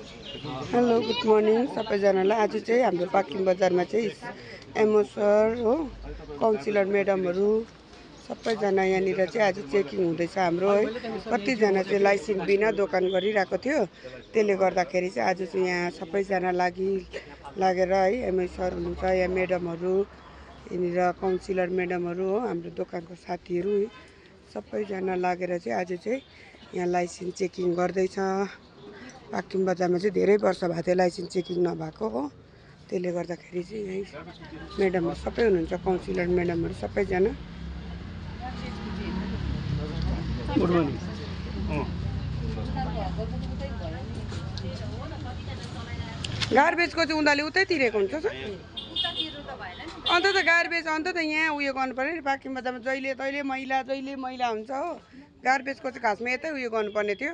Hello good morning सबैजनालाई। आज चाहिँ हाम्रो पाक्किम बजारमा चाहिँ एमओ सर हो काउन्सिलर म्याडमहरू सबैजना यहाँनिर चाहिँ आज चेकिङ हुँदैछ हाम्रो है। कतिजना चाहिँ लाइसेन्स बिना दोकान गरिरहेको थियो, त्यसले गर्दाखेरि चाहिँ आज चाहिँ यहाँ सबैजना लागेर है एमओ सर हुनुहुन्छ, यहाँ म्याडमहरू, यहाँनिर काउन्सिलर म्याडमहरू हो, हाम्रो दोकानको साथीहरू सबैजना लागेर चाहिँ आज चाहिँ यहाँ लाइसेन्स चेकिङ गर्दैछ। पाक्किम बजारमा चाहिँ धेरै वर्ष भएको थियो लाइसेन्स चेकिङ नभएको हो, त्यसले गर्दाखेरि चाहिँ यही म्याडमहरू सबै हुनुहुन्छ, काउन्सिलर म्याडमहरू सबैजना। गार्बेजको चाहिँ उनीहरूले उतै तिरेको हुन्छ सर। अन्त त गार्बेज अन्त त यहाँ उयो गर्नु पर्यो नि, पाक्किम बजारमा जहिले तहिले मैला हुन्छ हो। गार्बेजको चाहिँ खासमा यतै उयो गर्नुपर्ने थियो।